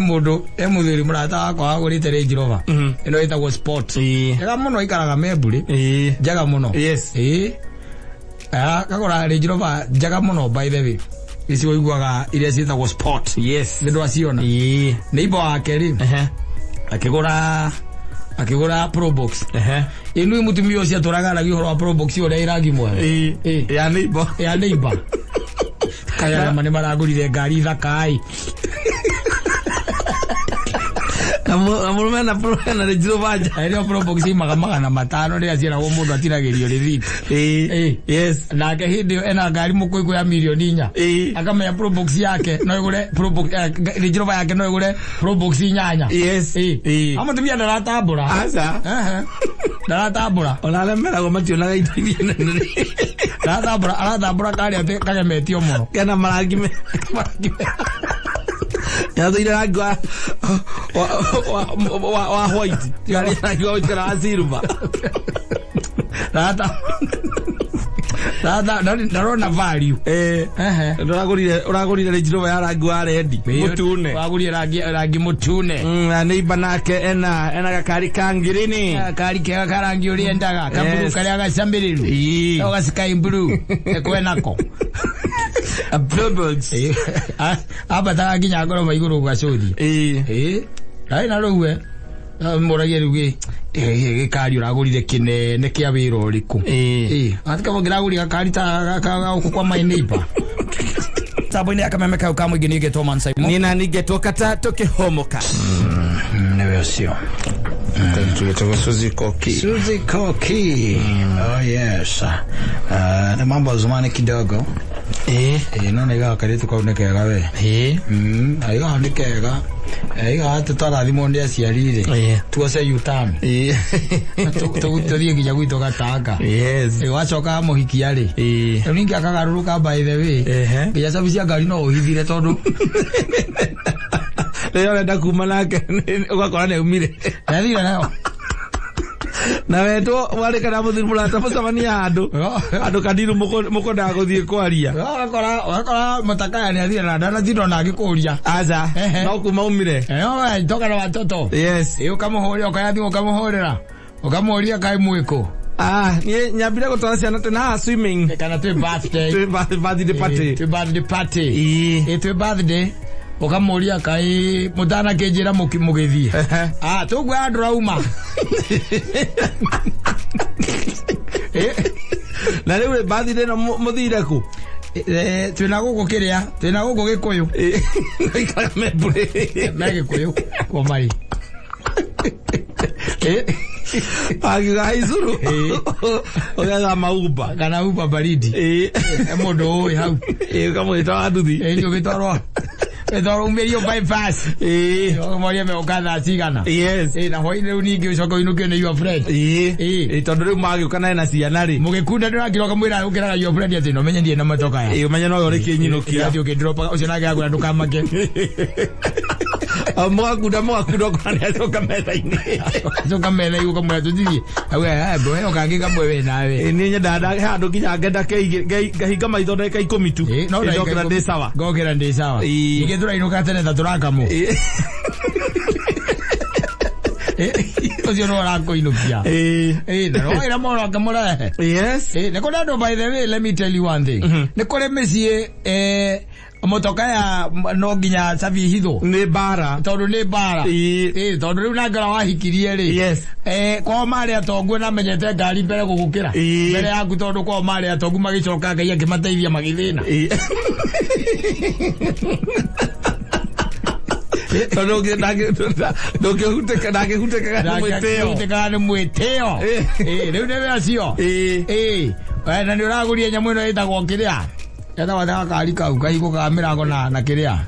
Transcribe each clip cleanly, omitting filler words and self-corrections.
Mũndũ he mũthuri mũrata wakwa wagũrĩte Range Rover ĩno ĩtagwo Sport. Njega mũno, ikaraga Memburi. Njega mũno. Ĩĩ. Akagũra Range Rover njega mũno, by the way, ici ũiguaga iria ciĩtagwo Sport. Nĩ ndwaciona? Neighbor wake rĩ, akĩgũra Probox. Ĩnu mũtumia ũcio atũraga aragia ũhoro wa Probox ũrĩa ĩrangi mwega. Ya neighbor. Ya neighbor. Kaya nĩ maragũrire ngari thaka-ĩ. Na mũrũme na Range Rover nja. Na ĩrĩa Probox imaga 500 rĩrĩa ciĩragwo mũndũ atinagĩrio rĩthiti. Nake hĩndĩ ĩyo ena ngari mũkũikũ ya mirioni 4. Akamenya Probox yake no ĩgũre Probox, Range Rover yake no ĩgũre Probox inyanya. Amũtumia ndaratambũra. Aca. Ehe. Ndaratambũra. Ona arĩa meragwo mationaga indo iria nene. Ndaratambũra, aratambũra karĩa atĩ kagemetio mũno. Kena marangi me. Yathũire rangi wa white. Tiga rangi wa white kana wa silver. Rata rata ndarona value. Ehe. Ũragũrire Range Rover ya rangi wa red mũtune. Wagũrire rangi mũtune. Na neighbor nake ena gakari ka ngirini. Kari kega karangi ũrĩa endaga kaburu karĩa gacamĩrĩru. No ga sky blue ekwenako. A Probox. Ambataga nginya ngoroba igũrũ gũgacũthia. Ĩĩ. Ai na rĩu we mũragia rĩu gĩkari ũragũrire kĩnene kĩa wĩra ũrĩkũ? Ĩĩ. Atika ngĩragũrire gakari ta gũkũ kwa my neighbor. Tambo-inĩ ya kameme kau ka mũingĩ nĩ ngetwo Man Simon. Nina ningetwo kata tũkĩhomoka. Nĩwe ũcio. Thank you. Tuko Suzy Koki. Suzy Koki. Oh yes. Nĩ mambo ya zamani kidogo. No nĩ gaga kairĩtu kau nĩ kega we. Aigaga nĩ kega. Aigaga atĩ twarathimwo nĩ aciari rĩ. Tuoce U-turn. Tũthiĩ nginya gwitũ Gatanga. Wacoka mũhikia rĩ. Rĩu ningĩ akagarũrũka, by the way. Nginya cabi cia ngari no ũhithire tondũ Rĩrĩa ũrenda kuma nake ũgakora nĩ aumire. Yathire nayo. Na wetwo warĩ kana mũthiri mũrata mũcemania handũ andũ kandiru mũkwendaga gũthiĩ kwaria. Ũgakora mũtakaya nĩ athire na ndanatinda ona agĩkũria. Aca. No kuma umire. We toka na watoto. Ĩ ũkamũhũrĩra, ũkaya thimũ ũkamũhũrĩra. Ũkamũria kaĩ mwĩkũ. Ah, niĩ nyambire gũtwara ciana tena haha swimming. Kana twĩ birthday. Twĩ birthday party. Twĩ birthday party. Ĩ twĩ birthday. Ũkamũria kaĩ mũtanakĩnjĩra mũgĩthiĩ. Ah, tũguoya andũ rauma. Na rĩu rĩ birthday ĩno mũthire kũ? Twĩna gũkũ kĩrĩa, twĩna gũkũ Gĩkũyũ. Ikara membũrĩ. Me Gĩkũyũ kwa marĩ. Akiuga haicuru. Ũgetha maumba. Kana uba baridi. Mũndũ ũĩ hau. Ũkamwĩta wa nduthi. Ĩ ũgĩtwarwo. Ĩtwarwo umĩrio bypass. Ũkamũria megũka thaa cigana. Ĩ na hwainĩ rĩu ningĩ ũcoke ũinũkio nĩ your friend. Ĩ tondũ rĩu magĩũka na ena ciana rĩ. Mũgĩkunda ndũrakira ũkamwĩra ũkĩraga your friend atĩ no menye ndirĩ na matoka ya. Ĩ ũmenye nowe ũrĩkĩnyinũkia. Atĩ ũkĩndropaga ũcio nake akwĩra ndũkamake. Mũgakunda mũgakunda ũkona nĩ acoka metha-inĩ. Acoka metha igũ ũkamwĩra tũthiĩ. Auga we ũkangĩ kamwe we nawe. Ĩ niĩ nyendaga handũ nginya ngenda ngahinga maitho ndagĩka 10 tu. No ndagĩka Ndokĩra ndĩ sawa. Ngokĩra ndĩ sawa. Ningĩ tũrainũka tene ta tũrakamwo. Ũcio no ũrakũinũkia. Ĩ na no ĩra mwana akamũrehe. Ĩ nĩ kũrĩ andũ, by the way, let me tell you one thing. Nĩ kũrĩ mĩciĩ mũtoka ya no nginya cabi ihithwo. Nĩ mbara. Tondũ nĩ mbara. Ĩ tondũ rĩu nake ũrĩa wahikirie rĩ. Kwao marĩ atongu na menyete ngari mbere gũgũkĩra. Mbere yaku tondũ kwao marĩ atongu magĩcoka Ngai akĩmateithia magĩthĩna. Tondũ ndũngĩhutĩka ndangĩhutĩkaga nĩ mwĩtĩo. Ndangĩhutĩkaga nĩ mwĩtĩo. Rĩu nĩ acio. Ĩ na nĩ ũragũria nyamũ ĩno ĩtagwo kĩrĩa? Ĩtagwo ta gakari kau kahingo ka mĩrango na kĩrĩa?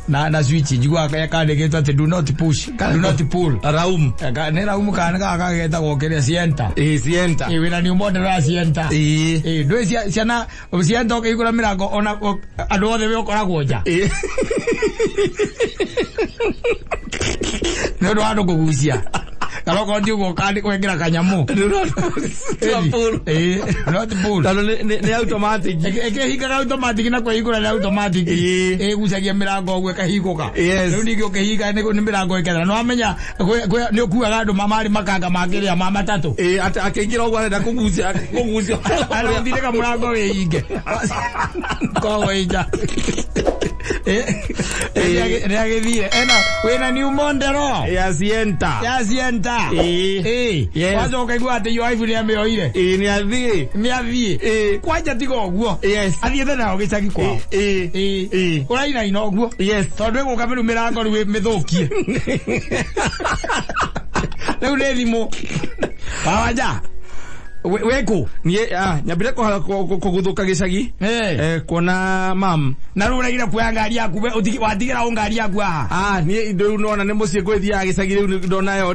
Na switch njiguaga kandĩkĩtwo atĩ do not push, do not pull. Raum. Nĩ raumu kana nĩ gaka getagwo kĩrĩa Sienta. Ĩ Sienta. Ĩ wĩna new model ya Sienta. Ĩ ndũĩ ciana Sienta ũkĩhingũra mĩrango ona andũ othe we ũkoragwo nja. Nĩ ũndũ wa andũ kũgucia. Kana okorwo ti ũguo gwĩkĩra kanyamũ. Ĩĩ, not pull. Tondũ nĩ automatic. Ĩkĩhingaga automatic na kwĩhingũra nĩ automatic. Ĩgucagia mĩrango ũguo ĩkahingũka. Rĩu ningĩ ũkĩhinga nĩ mĩrango ĩkethera. Nĩ wamenya nĩ ũkuaga andũ marĩ makanga makĩrĩa ma matatũ. Ĩĩ, atĩ akĩingĩra ũguo arenda kũgucia kũgucia. Arotindĩka mũrango wĩhinge. Koguo inja. Nĩ agĩthiire. Ena wĩna new Mondero. Ya Sienta. Ya Sienta. Ĩĩ. Ĩĩ. Yes. Wacoka igua atĩ your wife nĩ amĩoire. Ĩĩ, nĩ athiĩ. Nĩ athiĩ. Ĩĩ. Kwanja tiga ũguo. Yes. Athiĩte nayo gĩcagi kwao. Ĩĩ. Ĩĩ. Ĩĩ. Ũrainaina ũguo. Yes. Tondũ ĩgũka rĩu mĩrango rĩu mĩthũkie. Rĩu nĩ thimũ. Wawanja. Wĩkũ? Niĩ nyambire kũguthũka gĩcagi. Kuona mam. Na rĩu ũregire kuoya ngari yaku watigĩra ũ ngari yaku haha? Niĩ rĩu nona nĩ mũciĩ ngwĩthiaga gĩcagi rĩu ndona yo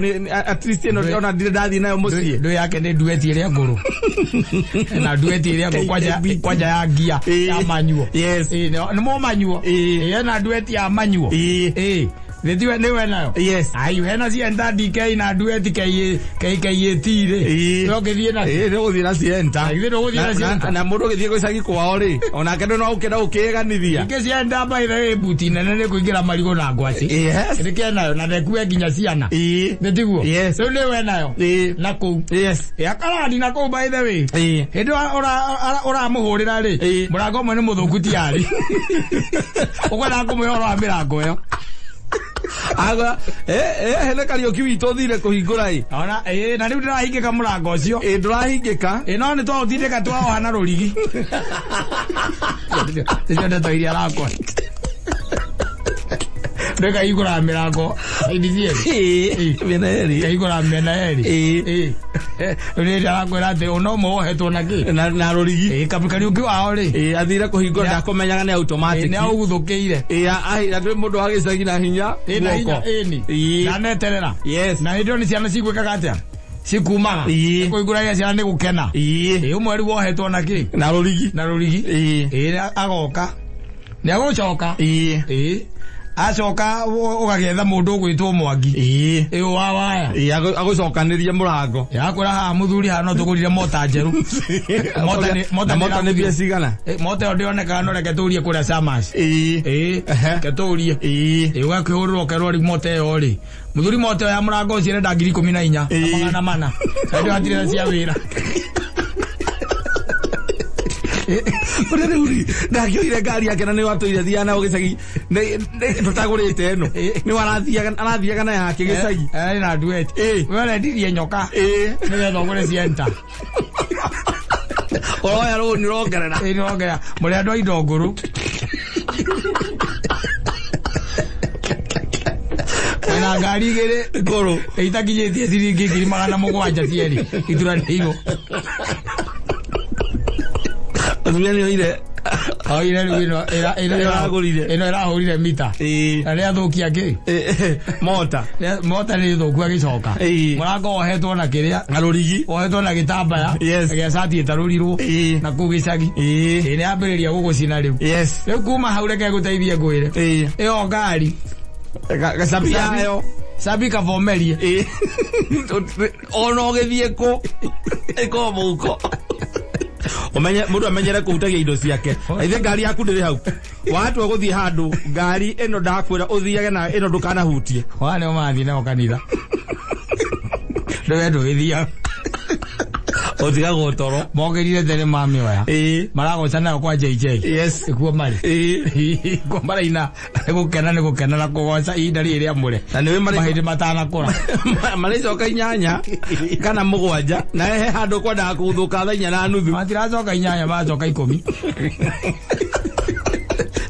at least ĩno ona ndirĩ ndathiĩ nayo mũciĩ. Ndũ yake nĩ ndueti ĩrĩa ngũrũ. Na ndueti ĩrĩa ngũrũ kwanja ya ngia ya manyuo. Yes. Nĩ mũmanyuo. Ĩĩ. Ĩna ndueti ya manyuo. Ĩĩ. Ĩĩ. Nĩtiwe nĩwe nayo. Yes. Ayu hena Sienta DK na Duet KKAT rĩ. Ĩĩ. No ngĩthiĩ na. Ĩĩ nĩ gũthiĩ na Sienta. Githĩ ndũgũthiĩ na Sienta? Na mũndũ ũgĩthiĩ gĩcagi kwao rĩ, onake ndũ no ũkĩenda gũkĩĩganithia. Ningĩ Sienta by the way buti nene nĩ kũingĩra marigũ na ngwacĩ. Yes. Nĩkĩo nayo na ndekue nginya ciana. Ĩĩ. Nĩ tiguo? Yes. Rĩu nĩwe nayo. Ĩĩ. Na kũu. Yes. Ĩ akarani na kũu by the way. Ĩĩ. Hĩndĩ ĩyo ũramũhũrĩra rĩ, Ĩĩ. mũrango ũmwe nĩ mũthũku tiarĩ. Ũkwendaga kũmũhe ũhoro wa mĩrango ĩyo. Aga, hene Kariũki witũ ũthire kũhingũra ĩ. Ona, na rĩu ndĩrahingĩka mũrango ũcio. Ĩ, ndũrahingĩka. Ĩ, no nĩ twaũtindĩka twaoha na rũrigi. Nĩcio ndeto iria arakora. Ndĩkahingũraga mĩrango saidi cierĩ. Ĩ, mĩena yerĩ. Ĩkahingũraga mĩena yerĩ. Ĩ. Ĩ. Rĩu nĩ arakwĩra atĩ ũna ũmwe wohetwo na kĩ? Na rũrigi. Ĩ, Kariũki wao rĩ. Ĩ, athire kũhingũra ndakũmenyaga nĩ automatic. Nĩ aũguthũkĩire. Ĩ, andũ mũndũ wa gĩcagi na hinya. Ĩ, na hinya, ĩni. Ĩ. Ndaneterera. Yes. Na hĩndĩ ĩyo nĩ ciana cigwĩkaga atĩa? Cikumaga. Ĩ. Kũhingũragia ciana nĩ gũkena. Ĩ. Ĩ, ũmwe rĩu wohetwo na kĩ? Na rũrigi. Na rũrigi. Ĩ. Ĩ, agoka. Nĩ agũcoka. Ĩ. Ĩ. Acoka ũgagĩetha mũndũ ũgwĩtwo Mwangi. Ĩ. Ĩ, wa waya. Ĩ, agũcokanĩria mũrango. Yakwĩra haha mũthuri haha no tũgũrire mota njerũ. Mota nĩ- mota Na mota nĩ mbia cigana? Ĩ, mota ĩyo ndĩonekaga no reke tũrie kũrĩa Shamas. Ĩ. Ĩ, Ehe. reke tũrie. Ĩ. Ĩ, ũgakĩhũrĩrwo ũkerwo rĩu mota ĩyo rĩ. Mũthuri mota ĩyo ya mũrango ũcio ĩrenda 14,000 na Ĩ. 400. Hĩndĩ ĩyo hatirĩ cia wĩra. Ũrĩa rĩu rĩ, ndakĩoire ngari yake na nĩ watũire thiaga nayo gĩcagi tũtagũrĩte ĩno. Nĩ arathiaga na yake gĩcagi. Na Duet. Ĩ. We ũrendirie nyoka. Ĩ. Nĩgetha ũgũre Sienta. Ũroya rũni ũrongerera. Ĩ, nĩũrongerera. Mũrĩ andũ a indo ngũrũ. Wĩna ngari igĩrĩ Ngũrũ. itakinyĩtie ciringi 700,000 cierĩ ituranĩirwo. Mũtumia nĩ oire. Oire rĩu ĩno Ĩno ĩragũrire. ĩno ĩrahũrire mita. Ĩ. Na nĩathũkia kĩ? Ĩ, mota. Mota nĩ thũku agĩcoka. Ĩ. Mũrango wohetwo na kĩrĩa? Na rũrigi. Wohetwo na gĩtambaya. Yes. Gĩa cati ĩtarũrirwo. Ĩ. Na kũu gĩcagi. Ĩ. Ĩ, nĩambĩrĩria gũgũcina rĩu. Yes. Rĩu kuma hau reke ngũteithie ngwĩre. Ĩ. Ĩyo ngari. Gacabi yayo. Cabi kavomerie. Ĩ. Ona ũgĩthiĩ kũ? Ĩkorwo mũhuko. Ũmenye mũndũ amenyere kũhutagia indo ciake. Ithe ngari yaku ndĩrĩ hau. Watua gũthiĩ handũ ngari ĩno ndakwĩra ũthiage na ĩno ndũkanahutie. Wa nĩo marathiĩ nao kanitha. Ndũwe ndũgĩthiaga. Ũtigagwo toro. Mokĩrire tene mamĩoya. Ĩ. Maragoca nayo kwa JJ. Yes. Ĩkuo marĩ. Ĩ. Kuo maraina gũkena nĩ gũkena na kũgoca ihinda rĩrĩ rĩamũre. Na nĩũĩ marĩ Mahĩndĩ matanakũra. marĩcoka 8 kana 7 na he handũ kwendaga kũgũthũka thaa 4:30. Matiracoka 8 maracoka 10.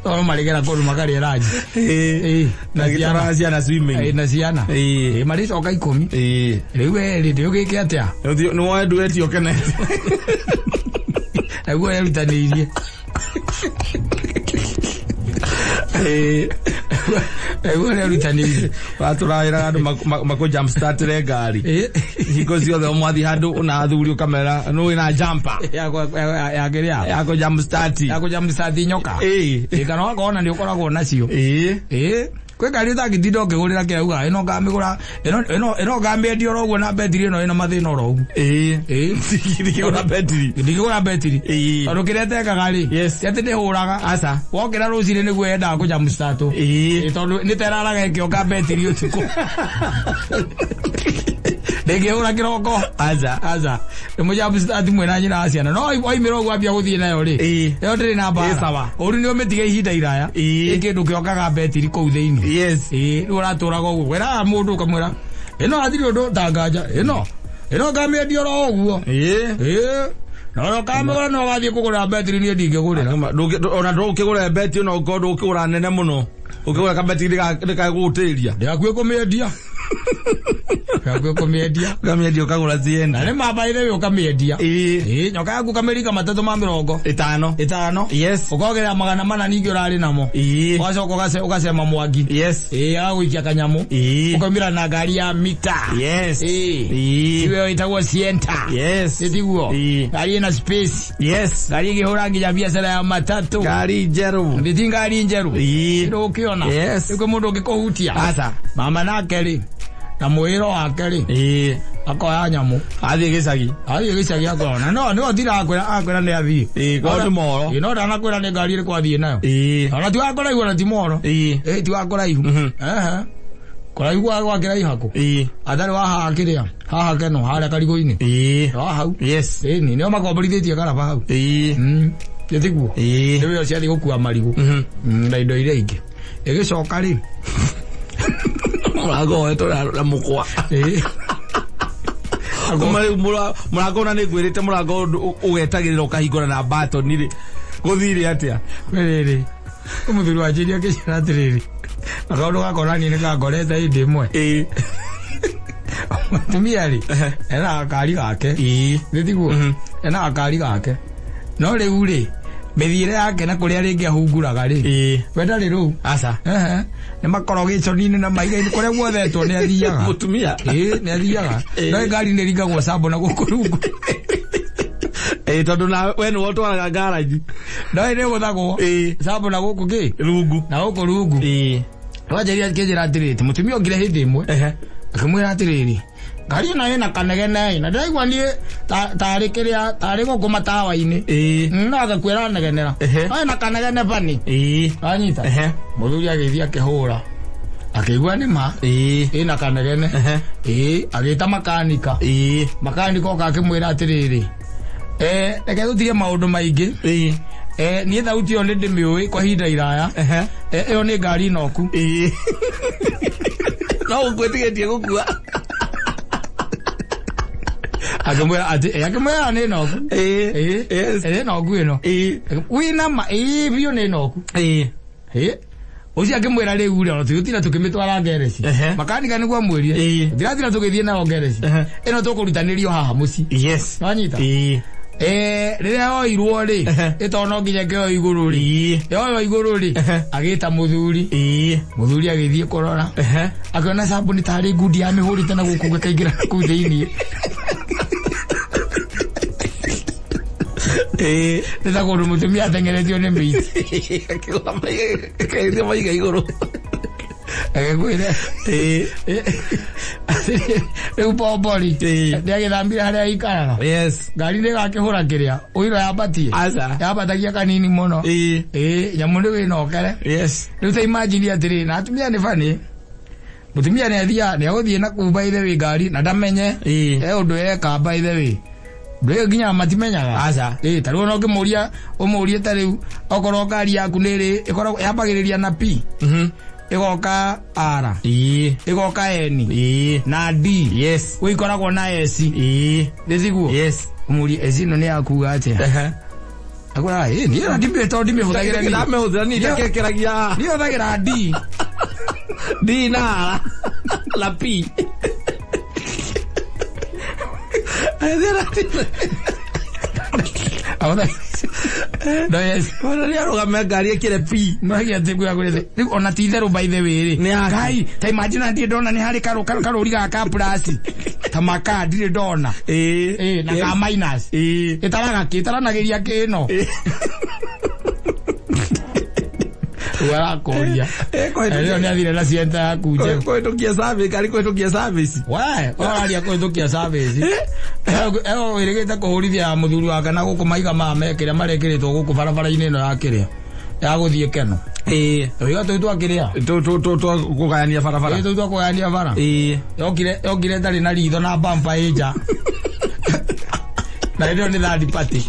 Tondũ marĩgera kũndũ makarĩa ranji. Ĩ. Na Na gĩtwaraga ciana swimming. Ĩ, na ciana. Ĩ. Ĩ, marĩcoka 10. Ĩ. Rĩu we rĩ ndĩũgĩke atĩa? Nĩ woe ndueti ũkenete. Naguo erutanĩirie. Ĩ. Naguo erutanĩirie. Watũraĩraga andũ makũ jump startĩre ngari. Ĩ. Hingo ciothe ũmwathi handũ na athuri ũkamera nũ wĩna jumper. Ya kĩrĩa? Ya kũ jump start. Ya kũ jump start nyoka. Ĩ. Ĩ, kana ũgakora nĩ ũkoragwo nacio. Ĩ. Ĩ. Kwĩ ngari ũtangĩtinda ũkĩgũrĩra kĩrĩa ugaga ĩno ngamĩgũra ĩno ĩno ĩno ngamĩendia oro ũguo na betiri ĩno ĩna mathĩna oro ũguo. Ĩĩ. Ĩĩ. Ndingĩgũra betiri. Ndingĩgũra betiri. Ĩĩ. Tondũ kĩrĩa ĩtekaga rĩ. Yes. Ti atĩ ndĩhũraga. Aca. Wokĩra rũcinĩ nĩguo yendaga kũja mũstatũ. Ĩĩ. Ĩĩ, tondũ nĩ teraraga ĩkĩonga betiri ũtukũ. Ndĩngĩhũra kĩroko. Aca. Aca. Nĩ mũjamstati mwĩna nyina wa ciana. No waimĩra ũguo ambia gũthiĩ nayo rĩ. Ĩĩ. Ĩyo ndĩrĩ na mbara. Ĩ sawa. Ũru nĩ ũmĩtige ihinda iraya. Ĩĩ. Ĩ kĩndũ kĩongaga betiri kũu thĩinĩ. Yes. Ĩĩ, rĩu ũratũraga ũguo. Wĩraga mũndũ ũkamwĩra ĩno hatirĩ ũndũ ta nganja ĩno ĩno ngamĩendia oro ũguo. Ĩĩ. Ĩĩ. Na ũrĩa ũkamĩgũra no ũgathiĩ kũgũra betiri niĩ ndingĩgũrĩra. Ona ndũngĩgũra beti ona ũkorwo ndũngĩgũra nene mũno. Ũkĩgũra kabeti ndĩkagũtĩria. Ndĩhakuhĩ kũmĩendia. Ndĩhakuhĩ kũmĩendia. Ũkamĩendia ũkagũra Na Sienta. nĩ ma by the way ũkamĩendia. Ĩĩ. Ĩĩ, nyoka yaku ũkamĩringa matatũ ma mĩrongo Ĩtano. ĩtano. Yes. Ũkongerera 400 ningĩ ũrarĩ namo. Ĩĩ. Ũgacoka ũgacema mwangi. Yes. Ĩĩ, agagũikia kanyamũ. Ĩĩ. Ũkaumĩra na ngari ya mita. Yes. Ĩĩ. Ĩĩ. Iwe ĩtagwo Sienta. Yes. Ĩtiguo. Ĩĩ. Ngari ĩna space. Yes. Ngari ĩngĩhũra nginya biacara ya matatũ. Ngari njerũ. Ndĩti ngari njerũ. Ĩĩ. Ndũkĩona. Yes. Rĩu kwĩ mũndũ ũngĩkũhutia. Aca. Mama nake rĩ na mwĩro wake rĩ Ĩĩ. akoya nyamũ Athiĩ gĩcagi. athiĩ gĩcagi akona no nĩwe ũtira akwĩra akwĩra nĩ athiĩ. Ĩĩ, korwo nĩ moro. Ĩĩ, no ndanakwĩra nĩ ngari ĩrĩkũ athiĩ nayo. Ĩĩ. Ona ti wa kũraihu ona ti moro. Ĩĩ. Ĩĩ, ti wa kũraihu. Mhm. Ehe. Kũraihu gwa gwakĩraiha kũ? Ĩĩ. Atarĩ wa haha kĩrĩa haha keno harĩa karigũ-inĩ. Ĩĩ. Wa hau. Yes. Ĩĩ, nĩ nĩo makomborithĩtie karaba hau. Ĩĩ. Ĩtiguo. Ĩĩ. Nĩ wĩra ciathiĩ gũkua marigũ. Mhm. Na indo iria ingĩ. Ĩgĩcoka rĩ. Mũrango woetwo na mũkwa. Ĩĩ. Kuma rĩu mũrango ona nĩ ngwĩrĩte mũrango ũgetagĩrĩra ũkahingũra na batoni rĩ. Gũthire atĩa? Rĩrĩ. Mũthuri wa njĩria akĩnjĩra atĩrĩrĩ. Na kaũndũ gakora niĩ nĩkangorete hĩndĩ ĩmwe. Ĩĩ. Mũtumia rĩ, ena gakari gake. Ĩĩ. Nĩtiguo? Ena gakari gake. No rĩu rĩ, mĩthiĩre yake na kũrĩa rĩngĩ ahunguraga rĩ. Ĩĩ. We ndarĩ rũu. Aca. Ehe. Nĩ makorogĩconi-inĩ na maiga-inĩ kũrĩa guothe etwo nĩ athiaga. Mũtumia. Ĩĩ, nĩ athiaga. Ĩĩ. No ngari nĩ ĩringagwo cambo na gũkũ rungu. Ĩĩ, tondũ na we nĩwe ũtwaraga ngaraji. No ĩrĩ gũthagwo. Ĩĩ. Cambo na gũkũ kĩ? Rungu. Na gũkũ rungu. Ĩĩ. Wanjĩrire akĩnjĩra atĩrĩrĩ, atĩ mũtumia okire hĩndĩ ĩmwe. Ehe. Akĩmwĩra atĩrĩrĩ, ngari ĩno ĩna kanegene na ndĩraigua niĩ tarĩ kĩrĩa tarĩ gũkũ matawa-inĩ. Ĩĩ. No agakwĩra anegenera. Ehe. No ĩna kanegene bani. Ĩĩ. Wanyita? Ehe. Mũthuri agĩthiĩ akĩhũra. Akĩigua nĩ ma. Ĩĩ. Ĩna kanegene. Ehe. Ĩĩ, agĩta makanika. Ĩĩ. Makanika oka akĩmwĩra atĩrĩrĩ, reke tũtige maũndũ maingĩ. Ĩĩ. Niĩ thauti ĩyo nĩ ndĩmĩũĩ kwa ihinda iraya. Ehe. Ĩyo nĩ ngari noku. Ĩĩ. No ũkwĩtigĩtie gũkua. Akĩmwĩra atĩ akĩmwĩra nĩ noku. Ĩĩ. Ĩĩ. Yes. Nĩ noku ĩno. Ĩĩ. Wĩna ma ĩĩ biũ nĩ noku. Ĩĩ. Ĩĩ. Ũcio akĩmwĩra rĩu rĩ, ona tũgĩtinda tũkĩmĩtwara ngereci. Ehe. Makanika nĩguo amwĩrire. Ĩĩ. Tũtiratinda tũgĩthiĩ nayo ngereci. Ehe. Ĩno tũkũrutanĩrio haha mũciĩ. Yes. Wanyita? Ĩĩ. Rĩrĩa yoirwo rĩ, Ehe. ĩtondũ no nginya ĩkĩoywo igũrũ rĩ. Ĩĩ. Yoywo igũrũ rĩ, Ehe. agĩta mũthuri. Ĩĩ. Mũthuri agĩthiĩ kũrora. Ehe. Akĩona sabuni tarĩ ngundi yamĩhũrĩte na gũkũ gĩkaingĩra kũu thĩinĩ. Ĩĩ. Nĩ ta kũndũ mũtumia ateng'eretio nĩ mĩici. Akĩgũra maiga akĩgeria maiga igũrũ. Agĩkwĩra. Ĩĩ. Rĩu bombori. Ĩĩ. Nĩ agĩthambire harĩa aikaraga. Yes. Ngari nĩ ĩgakĩhũra kĩrĩa. Ũiro yambatie. Aca. Yambatagia kanini mũno. Ĩĩ. Ĩĩ, nyamũ nĩ wĩnokere. Yes. Rĩu ta imagine atĩrĩ, na atumia nĩ bani. Mũtumia nĩ athiaga, nĩ agũthiĩ na kuu by the way ngari na ndamenye. Ĩĩ. He ũndũ eka by the way. Ndũ ĩyo nginya matimenyaga. Aca. Ĩĩ, ta rĩu ona ũngĩmũria, ũmũrie ta rĩu okorwo ngari yaku nĩ ĩrĩ, ĩkoragwo yambagĩrĩria na P. Mhm. Ĩgoka R. Ĩĩ. Ĩgoka N. Ĩĩ. Na D. Yes. Gwĩ ikoragwo na S. Ĩĩ. Nĩ tiguo? Yes. Ũmũrie S ĩno nĩ yakuga atĩa? Ehe. Akwĩra, ĩĩ, niĩ ona ndimĩ tondũ ndimĩhũthagĩra niĩ. Ndamĩhũthĩra niĩ ndakekĩragia. Niĩ hũthagĩra D. D na R na P. No yes. Ona nĩ arũgame ngari ĩkĩre P. Mwagia atĩ kwĩra kũrĩ rĩu ona ti itherũ by the way rĩ. Nĩ yake. Ngai, ta imagine ndirĩ ndona nĩ harĩ karũri ga ka plus. Ta maka ndirĩ ndona. Ĩĩ. Ĩĩ, na ka minus. Ĩĩ. Ĩtaraga kĩ, ĩtaranagĩria kĩ ĩno. Ũrakũria. Kũhĩtũkia Ĩyo nĩ athire na cienta yaku njerũ. Kũhĩtũkia service, ngari kũhĩtũkia service. We, ũraria kũhĩtũkia service. Ĩyo wĩrĩgĩte kũhũrithia ya mũthuri wake na gũkũ maiga maya mekĩrĩa marekĩrĩtwo gũkũ barabara-inĩ ĩno ya kĩrĩa ya gũthiĩ Keno. Ĩĩ. Tũiga tũu twa kĩrĩa. Tũ kũgayania barabara. Ĩĩ, tũu twa kũgayania bara. Ĩĩ. Yokire ĩtarĩ na ritho na bampa ĩ nja. Na ĩyo nĩ third party.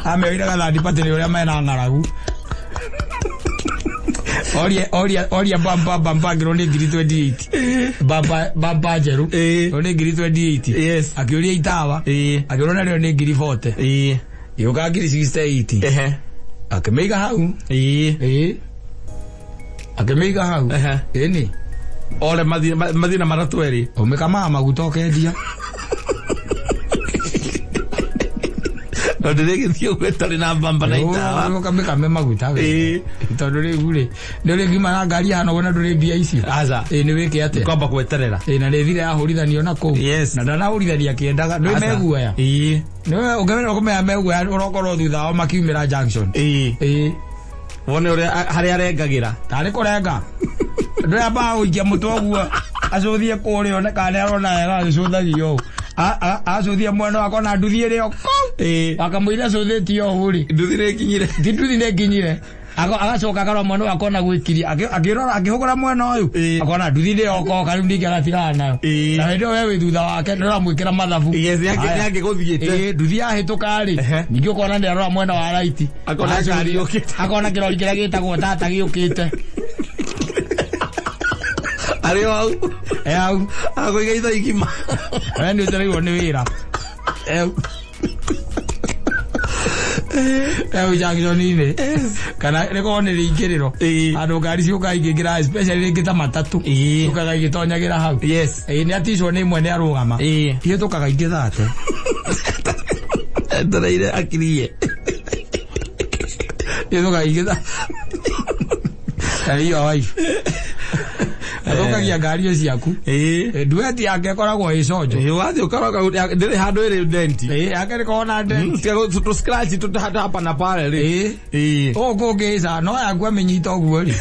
Ameoire third party nĩ ũrĩa mena ng'aragu. Oria oria oria bampa bampa ngirwo nĩ ngiri 28. Bampa bampa njerũ. Ĩĩ. Nĩ ngiri 28. Yes. Akĩũria itawa. Ĩĩ. Akĩũria narĩo nĩ ngiri 40. Ĩĩ. Gĩũka ngiri 68. Ehe. Akĩmĩiga hau. Ĩĩ. Ĩĩ. Akĩmĩiga hau. Ehe. Ĩni. Ore mathina matatũ erĩ. Ũmĩkamaga maguta ũkendia. No ndĩrĩgĩthiĩ ũguo ĩtarĩ na mbamba na itawa. Ũkamĩkame maguta we. Ĩĩ. Tondũ rĩu rĩ, nĩ ũrĩngima na ngari hana ũguo na ndũrĩ mbia icio. Aca. Ĩĩ nĩ wĩke atĩa? Kwamba gweterera. Ĩĩ na nĩ thire yahũrithanio na kũu. Yes. Na ndanahũrithania akĩendaga. Ndũĩ Aca. meguoya. Ĩĩ. Nĩwe ũngĩmenya ũkũmenya meguoya ũrokorwo thutha wao makiumĩra junction. Ĩĩ. Ĩĩ. Wone ũrĩa harĩa arengagĩra. Tarĩ kũrenga. Ndũyambaga gũikia mũtwe ũguo acũthie kũrĩa one kana nĩ arona wega agĩcũthagia ũũ. Acũthie mwena wakwa na nduthi ĩrĩ o kũu. Ĩĩ. Akamũira acũthĩtie ũũ rĩ. Nduthi nĩ ĩkinyire. Ti nduthi nĩ ĩkinyire. Agacoka akarora mwena ũyũ akona gwĩkiria. Akĩrora akĩhũgũra mwena ũyũ. Ĩĩ. Akona nduthi nĩ yokoka rĩu ningĩ agatigana nayo. Ĩĩ. Na hĩndĩ ĩyo we wĩ thutha wake nĩ ũramwĩkĩra mathabu. Yes, Haya. nĩangĩgũthiĩte. Ĩĩ, nduthi yahĩtũka rĩ, Ehe. ningĩ ũkona nĩ arora mwena wa right. Akona ngari yũkĩte. Akona kĩrori kĩrĩa gĩtagwo tata gĩũkĩte. Arĩ o hau. E hau. Akũiga ithaa igima. We nĩ ũcereirwo nĩ wĩra. Ehu junction-inĩ. Kana rĩkorwo nĩ rĩingĩrĩro. Ĩĩ. Handũ ngari ciũkaga ikĩingĩra especially rĩngĩ ta matatũ. Ĩĩ. Ciũkaga igĩtonyagĩra hau. Yes. Ĩĩ nĩ aticwo nĩ ĩmwe nĩ arũgama. Ĩĩ. Ihĩtũkaga ingĩ thate. Etereire akirie. Ihĩtũkaga ingĩ thate. Hiyo wife. Athũkagia ngari ciaku. Ĩĩ. Ndueti yake ĩkoragwo ĩ conjo. Ĩĩ, wathiĩ ũkaroka ndĩrĩ handũ ĩrĩ denti. Ĩĩ yake ĩkoragwo na dent. Tiga tũ scratch tũ hapa na pale rĩ. Ĩĩ. Ĩĩ. Ũũ kũngĩca no yaku amĩnyita ũguo rĩ.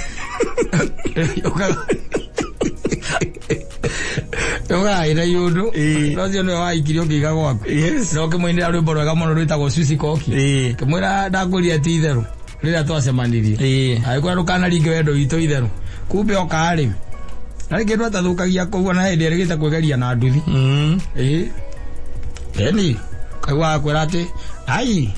Ũkaga ĩna iũndũ. Ĩĩ. No ũcio nĩwe waikirie ũkĩiga gwaku. Yes. Na ũkĩmũinĩra rwĩmbo rwega mũno rwĩtagwo Susi Koki. Ĩĩ. Kĩmwĩra ndakũria ti itherũ rĩrĩa twacemanirie. Ĩĩ. Agĩkwĩra ndũkanaringe wendo witũ itherũ. Kumbe oka rĩ. Na rĩngĩ ndwatathũkagia kũu ona hĩndĩ ĩrĩgĩte kwĩgeria na nduthi. Ĩĩ. Eni. Kaigua akwĩra atĩ ai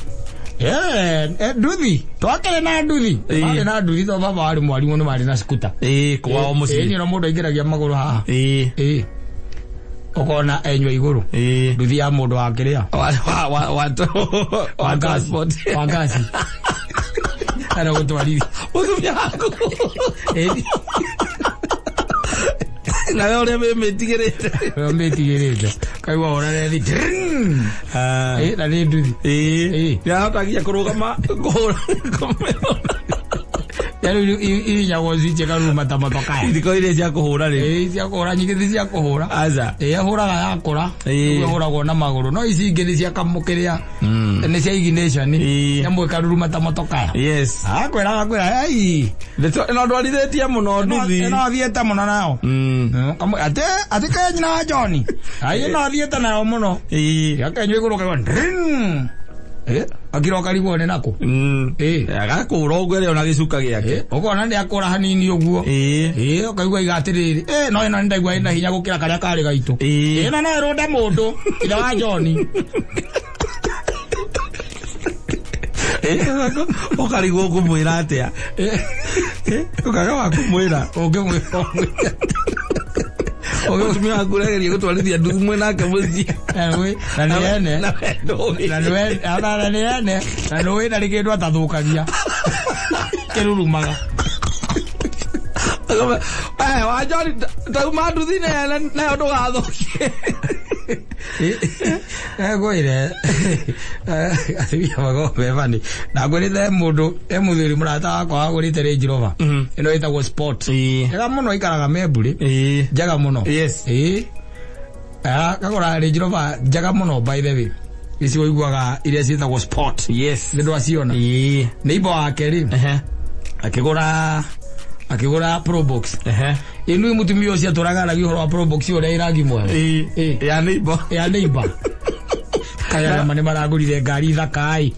nduthi twakĩrĩ na nduthi. Ĩĩ. Marĩ na nduthi to baba warĩ mwarimũ nĩ marĩ na skuta. Ĩĩ, kwao Ĩĩ mũciĩ. nĩ mũndũ aingĩragia magũrũ haha. Ĩĩ. Ĩĩ. Ũkona enyua igũrũ. Ĩĩ. Nduthi ya mũndũ wa kĩrĩa. Wa wa transport. Wa ngasi. Ana gũtwarithia. Mũtumia waku. Ĩĩ. Nawe ũrĩa wĩmĩtigĩrĩte. Ũrĩa mĩtigĩrĩte. Kaigua ũrarere thi. Ĩĩ na nĩ nduthi. Ĩĩ. Ĩĩ. Nĩahotagia kũrũgama kũhũra kũmĩhũra. Rĩu irinyagwo switch ĩkaruruma ta motokaya. Thikũ iria cia kũhũra rĩ. Ĩĩ cia kũhũra nyingĩ ti cia kũhũra. Aca. Ĩĩ ahũraga yakũra. Ĩĩ. Ũguo ĩhũragwo na magũrũ. No ici ingĩ nĩ cia kamũkĩrĩa. Nĩ cia ignition. Ĩĩ. Nyamũ ĩkaruruma ta motokaya. Yes. Akwĩra akwĩra ei. Ndeto ĩno ndwarithĩtie mũno nduthi. Ĩno thiĩte mũno nayo. Atĩ atĩ ke nyina wa John. Ai ĩno thiĩte nayo mũno. Ĩĩ. Yakenyua igũrũ kaigua ndring. Akira ũkarigwo nĩ nakũ. Ĩĩ. Agakũra ũguo ĩrĩ ona gĩcuka gĩake. Ũkona nĩ akũra hanini ũguo. Ĩĩ. Ĩĩ ũkaigua iga atĩrĩrĩ. Ĩĩ no ĩno nĩ ndaigua ĩna hinya gũkĩra karĩa karĩ gaitũ. Ĩĩ. Ĩno no ĩrũnde mũndũ ithe wa John. Ũkarigwo ũkũmwĩra atĩa. Ũkaga wa kũmwĩra. Ũngĩmwĩra Mũtumia waku ũrageria gũtwarithia nduthi mwĩ nake mũciĩ. Na nĩ ene. Na we ndũĩ. Na nĩ na nĩ ene. Na nĩ ndarĩ kĩndũ atathũkagia. Kĩrurumaga. Wa John tauma nduthi nayo ndũgathũkie. Ngwĩre atumia makoragwo me funny. Na ngwĩrĩte he mũndũ he mũthuri mũrata wakwa wagũrĩte Range Rover. Ĩno ĩtagwo Sport. Njega mũno ikaraga Memburi. Ĩĩ. Njega mũno. Yes. Ĩĩ. Akagũra Range Rover njega mũno by the way. Ici ũiguaga iria ciĩtagwo Sport. Yes. Nĩ ndwaciona. Ĩĩ. Neighbor wake rĩ Ehe. Akĩgũra, akĩgũra Probox. Ehe. Ĩnu mũtumia ũcio atũraga aragia ũhoro wa Probox ũrĩa ĩrangi mwega. Ĩĩ. Ya neighbor. Ya neighbor. Kaya nama nĩ maragũrire ngari thaka-ĩ.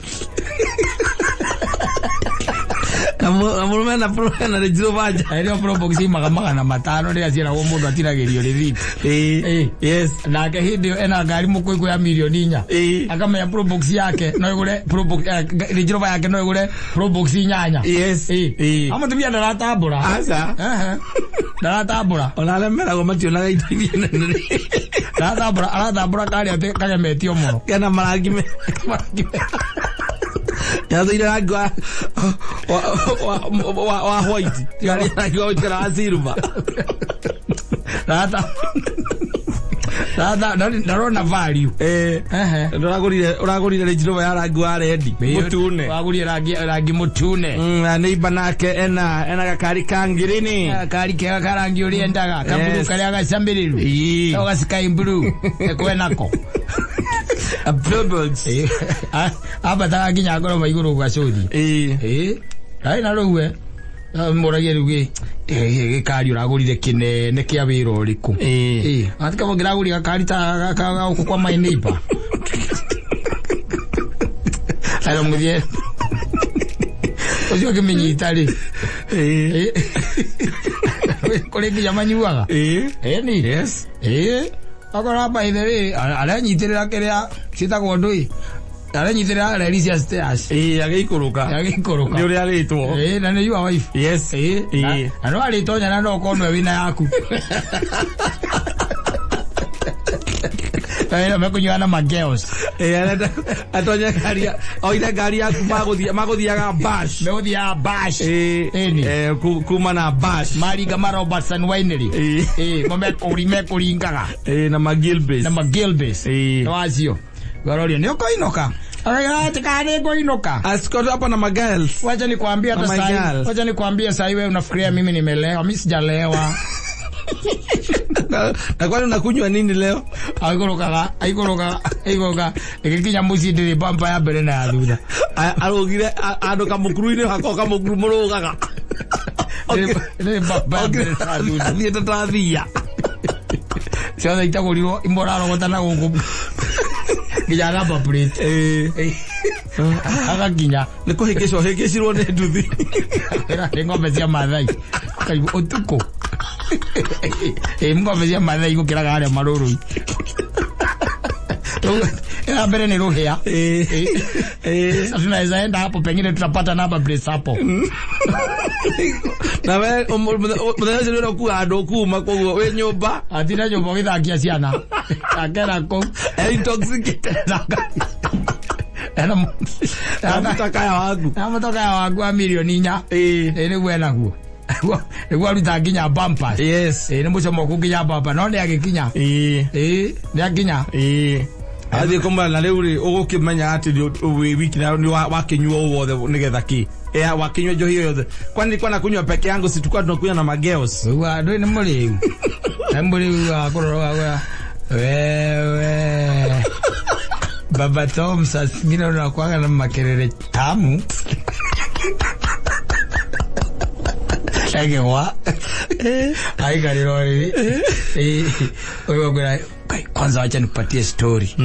Na mũrũme na na Range Rover nja. Na ĩrĩa Probox imaga 500 rĩrĩa ciĩragwo mũndũ atinagĩrio rĩthiti. Ĩĩ. Ĩĩ. Yes. Nake hĩndĩ ĩyo ena ngari mũkũikũ ya mirioni 4. Ĩĩ. Akamenya Probox yake no ĩgũre Probox, Range Rover yake no ĩgũre Probox 8. Yes. Ĩĩ. Ĩĩ. Amũtumia ndaratambũra. Aca. Ehe. Ndaratambũra. Ona arĩa meragwo mationaga indo iria nene. Ndaratambũra, aratambũra karĩa atĩ kagemetio mũno. Kena marangi me. Yathire rangi wa white. Ngari rangi wa white kana wa silver. Rata. Rata ndarona value. Eh. Ehe. Ũragũrire Range Rover ya rangi wa red. Mũtune. Wagũrire rangi mũtune. Na neighbor nake ena gakari ka ngirini. Kari kega karangi ũrĩa endaga. Kaburu Yes. karĩa gacamĩrĩru. Ĩĩ. No ga sky blue. Ekwenako. A Bluebirds. Ambataga nginya ngoroba igũrũ gacũthi. Ĩĩ. Ĩĩ. Ndarĩ na rĩu we. Mũragia rĩu gĩkari ũragũrire kĩnene kĩa wĩra ũrĩkũ? Ĩĩ. Ĩĩ. Atika mũngĩragũrire gakari ta gũkũ kwa my neighbor. Ayo mũthiĩ. Ũcio ũkĩmĩnyita rĩ. Ĩĩ. Ĩĩ. Kũrĩ nginya manyuaga. Ĩĩ. Ĩni. Yes. Ĩĩ. Akora by the way, aranyitĩrĩra kĩrĩa ciĩtagwo ndũi. Aranyitĩrĩra reri cia stairs. Ĩĩ, agĩikũrũka. Agĩikũrũka. Nĩ ũrĩa arĩtwo. Ĩĩ, na nĩ your wife. Yes. Ĩĩ. Ĩĩ. Na no arĩtonya na no ũkorwo nĩwe wĩna yaku. Ĩĩ, mekũnyua na magirls. Ĩĩ, arenda atonye ngari oire ngari yaku magũthiaga bash. Megũthiaga bash. Ĩĩ. Ĩni. Kuma na bash. Maringa ma Robertson Winery. Ĩĩ. Ĩĩ, mo mekũringaga. Ĩĩ, na magilbis. Na magilbis. Ĩĩ. Nĩ wacio. Waroria, nĩ ũkũinũka? Akauga, nĩ ngũinũka. Asikoto hapa na magirls. Wacha nikwambie hata Na my sahi. girls. Wacha nikwambie sahi wewe unafikiria mimi nimelewa. Mimi sijalewa. Na kwani unakunywa nini leo? Aikũrũkaga, aikũrũkaga, aikũrũkaga. Ĩgĩkinya mũciĩ ndĩrĩ bamba ya mbere na ya thutha. Arũgire andũ kamũkuru-inĩ hako kamũkuru mũrũgaga. Ndĩrĩ bamba ya mbere na ya thutha. Athiĩte ta thia. Ciothe itagũrirwo imwe ũrarogota na gũkũ. Nginya number plate. Ĩĩ. Agakinya. Nĩ kũhĩngĩcwo hĩngĩcirwo nĩ nduthi. Nĩ ng'ombe cia Maathai. Karibu ũtukũ. Ĩĩ, ng'ombe cia Maathai gũkĩraga harĩa marũrũ. Ya mbere ni rũhĩa. Ĩĩ. Ĩĩ. Sasa tunaweza enda hapo pengine tutapata number plate hapo. Na we mũthenya ũcio nĩ ũrĩa ũkuaga andũ kuma koguo wĩ nyũmba. Atina nyũmba ũgĩthakia ciana. Akera kũu. Intoxicated. Ena Na mũtakaya waku. Na mũtokaya waku wa mirioni 4. Ĩĩ. Ĩĩ, nĩguo enaguo. Nĩguo aruta nginya bumpers. Yes. Ĩĩ, nĩ mũcomoku nginya bumper no nĩ agĩkinya. Ĩĩ. Ĩĩ, nĩ akinya. Ĩĩ. Athiĩ kũmara na rĩu rĩ ũgũkĩmenya atĩ wĩ wiki na nĩ wakĩnyua ũũ wothe nĩgetha kĩ? Wakĩnyua njohi ĩyo yothe. Kwani nilikuwa nakunywa peke yangu, si tulikuwa tunakunywa na magirls. Rĩu andũ nĩ mũrĩu. Nĩ mũrĩu wa kũrora wa wewe. Baba Tom saa zingine unakuwaga na makelele tamu. Agĩgwa. Aikarĩra ũrĩrĩ. Ĩĩ. Ũyũ akwĩra, "Kai, kwanza wacha nipatie story."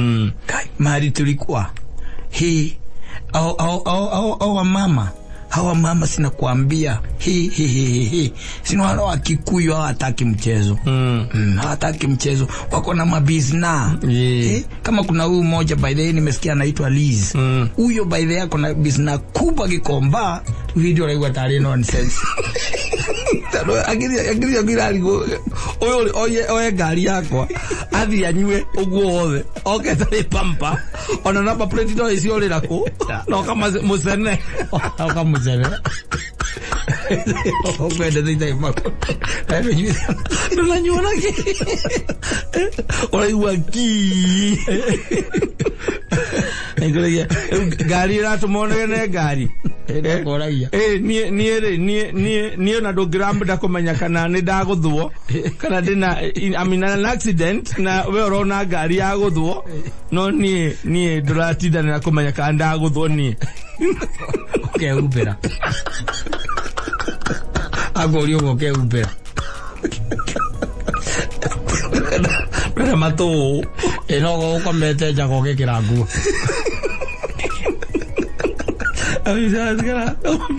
Kai, mahali tulikuwa. Hii au au au au au wamama. Hawa mama sina kuambia. Hi hi hi hi hi. Sina wale wa Kikuyu hawataki mchezo. Hawataki mchezo. Wako na mabizna. Kama kuna huyu mmoja by the way nimesikia anaitwa Liz. Huyo by the way ako na bizna kubwa Gikomba. Video raigua tarĩ nonsense. Akiri akiri ũyũ oye ngari yakwa athiĩ anyue ũguo wothe oke tarĩ pampa ona namba plate no ĩciorĩra kũ na oka mũcene. Oka mũcene. Ũkwendete itarĩ Ndũnanyua na kĩ? Ũraigua ki. Nĩngũragia, ngari ĩratũma ũnegene ngari. Ndĩkoragia. Ĩĩ, niĩ rĩ, niĩ ona ndũngĩramba kũmenya kana nĩ ndagũthwo kana ndĩna, I'm in an accident na we ũrona ngari ya gũthwo, no niĩ ndũratindanĩra kũmenya kana ndagũthwo niĩ. Ũkehumbĩra. Akũria ũguo ũkehumbĩra. Ndwenda matũ. Ĩ no ũkomete njaga ũgĩkĩra nguo.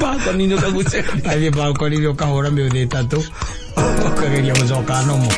Balcony-inĩ ũkagucia. Athiĩ balcony-inĩ ũkahũra mĩũthĩ 3 ũkageria gũcoka nomo.